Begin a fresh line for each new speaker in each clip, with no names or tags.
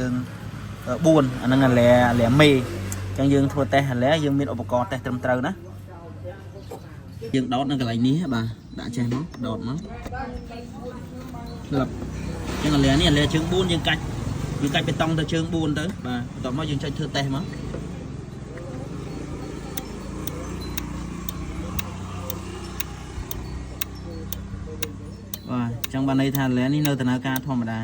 4អាហ្នឹងអាឡែអាឡែមេអញ្ចឹងយើងធ្វើតេស្តអាឡែយើងមានឧបករណ៍តេស្តត្រឹមត្រូវណាយើងដោតនៅកន្លែងនេះបាទដាក់ចេះមកដោតមកក្លឹបអញ្ចឹងអាឡែនេះអាឡែជើង4យើងកាច់យើងកាច់បេតុងទៅជើង4ទៅបាទបន្ទាប់មកយើងចុចធ្វើតេស្តមកបាទអញ្ចឹងបានន័យថាអាឡែនេះនៅដំណើរការធម្មតា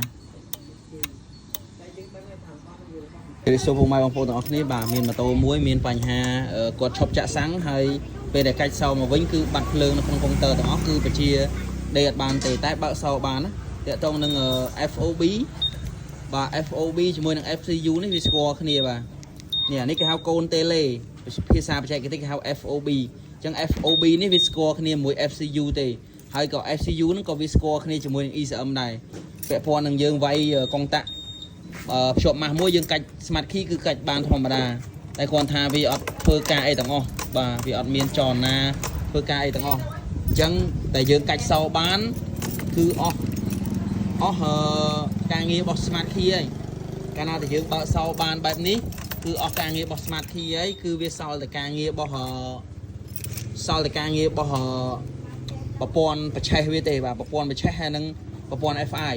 ជម្រាបសួរពុកម៉ែបងប្អូនទាំងអស់គ្នាបាទមានម៉ូតូមួយមានបញ្ហាគាត់ឈប់ចាក់សាំងហើយពេលដែលកាច់សោមកវិញគឺបាត់ភ្លើងនៅក្នុងកុងទ័រទាំងអស់គឺបជាដេកអត់បានទេតែបើកសោបានណាតាក់ទងនឹង FOB បាទ FOB ជាមួយនឹង FCU នេះវាស្គាល់គ្នាបាទនេះអានេះគេហៅកូនតេឡេភាសាបច្ចេកទេសគេហៅ FOB អញ្ចឹង FOB នេះវាស្គាល់គ្នាមួយ FCU ទេហើយក៏ FCU ហ្នឹងក៏វាស្គាល់គ្នាជាមួយនឹង ECM ដែរពាក់ព័ន្ធនឹងយើងវាយកុងតាក់ ភ្ជាប់ម៉ាស់មួយយើងកាច់ smart key គឺកាច់បានធម្មតាតែគ្រាន់ថាវាអត់ធ្វើការអីទាំងអស់បាទវាអត់មានចលនាធ្វើការអីទាំងអស់អញ្ចឹងតែយើងកាច់សោបានគឺអស់អស់ការងាររបស់ smart key ហើយកាលណាតែយើងបើកសោបានបែបនេះគឺអស់ការងាររបស់ smart key ហើយគឺវាសល់តែការងាររបស់សល់តែការងាររបស់ប្រព័ន្ធប្រឆេះវាទេបាទប្រព័ន្ធប្រឆេះហើយនឹងប្រព័ន្ធ FI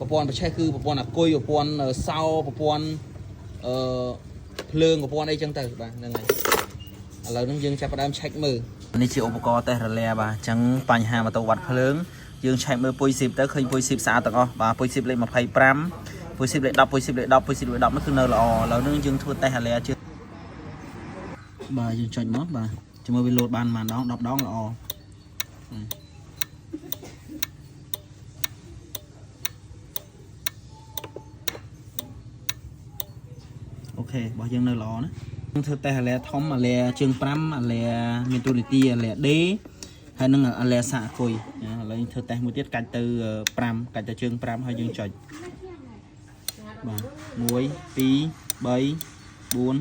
ប្រព័ន្ធប្រឆេះគឺប្រព័ន្ធអាគុយប្រព័ន្ធសោប្រព័ន្ធអឺភ្លើងប្រព័ន្ធអីចឹងទៅបាទហ្នឹងហើយឥឡូវហ្នឹងយើងចាប់ផ្ដើមឆែកមើលនេះជាឧបករណ៍តេស្តរ៉ាឡែបាទអញ្ចឹងបញ្ហាម៉ូតូវ៉ាត់ភ្លើងយើងឆែកមើលពុយស៊ីបទៅឃើញពុយស៊ីបស្អាតទាំងអស់បាទពុយស៊ីបលេខ25ពុយស៊ីបលេខ10ពុយស៊ីបលេខ10ពុយស៊ីបលេខ10នោះគឺនៅល្អឥឡូវហ្នឹងយើងធ្វើតេស្តរ៉ាឡែជឿបាទយើងចុចមកបាទចាំមើលវាលោតបានប៉ុន្មានដង10ដងល្អ OK របស់យើងនៅល្អណាយើងធ្វើតេស្តអាឡែធំអាឡែជើង5អាឡែមានទូនីតិអាឡែ D ហើយនឹងអាឡែសាកគុយឥឡូវយើងធ្វើតេស្តមួយទៀតកាច់ទៅ5កាច់ទៅជើង5ហើយយើងចុចបាទ1 2 3 4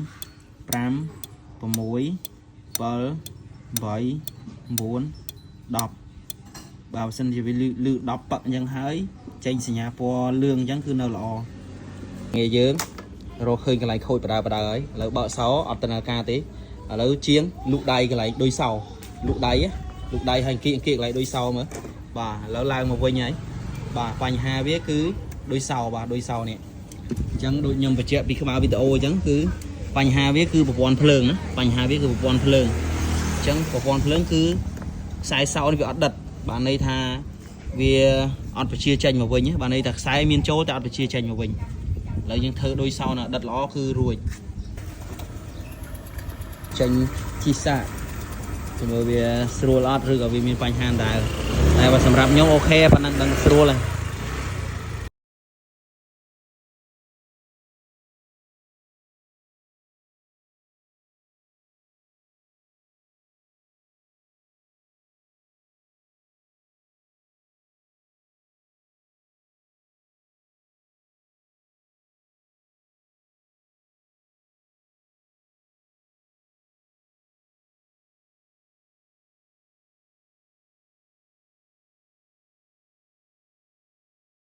5 6 7 8 9 10បាទបើសិនជាវាលឺលឺ10ប៉ឹកអញ្ចឹងហើយចេញសញ្ញាពណ៌លឿងអញ្ចឹងគឺនៅល្អងាយយើង រកឃើញកន្លែងខូចបដើបដើហើយឥឡូវបើកសោអត់ដំណើរការទេឥឡូវជាងលូកដៃកន្លែងដូចសោលូកដៃណាលូកដៃហើយអង្គៀកអង្គៀកកន្លែងដូចសោមើលបាទឥឡូវឡើងមកវិញហើយបាទបញ្ហាវាគឺដូចសោបាទដូចសោនេះអញ្ចឹងដូចខ្ញុំបញ្ជាក់ពីក្បាលវីដេអូអញ្ចឹងគឺបញ្ហាវាគឺប្រព័ន្ធភ្លើងណាបញ្ហាវាគឺប្រព័ន្ធភ្លើងអញ្ចឹងប្រព័ន្ធភ្លើងគឺខ្សែសោនេះវាអត់ដិតបាទន័យថាវាអត់បញ្ជាចេញមកវិញណាបាទន័យថាខ្សែមានចូលតែអត់បញ្ជាចេញមកវិញ ឥឡូវយើងធ្វើដូចសោណាដិតល្អគឺរួចចេញជីសាកជំរឿវាស្រួលអត់ឬក៏វាមានបញ្ហាដែរតែបើសម្រាប់ខ្ញុំ OK ប៉ុណ្ណឹងដឹងស្រួលហើយ។